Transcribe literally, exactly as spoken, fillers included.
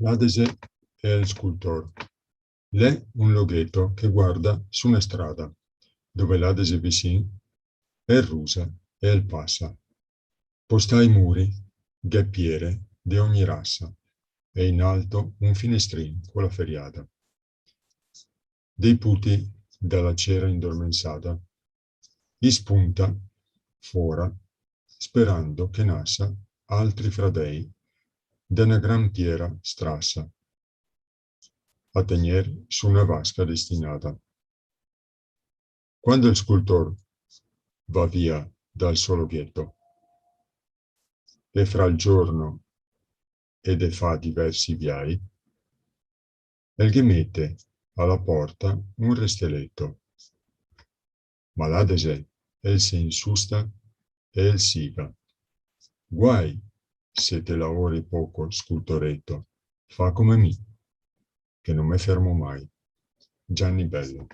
L'Adese e el scultor. L'è un logheto che guarda su na strada, dove l'Adese visin el rusa e el pasa. Postà i muri, gh'è piere de ogni rasa, e in alto un finestrin co la feriada. Dei puti da la cera indormensada, i spunta fora, sperando che nasa altri fradei da na gran piera strasa, a tegner su na vasca destinada. Quando el scultor va via dal so logheto, e fra el giorno e de fa diversi viai, el ghe mete a la porta un resteleto. Ma l'Adese el se insusta e el siga: "Guai se te laori poco, scultoreto, fa come mi, che no me fermo mai." Gianni Bello.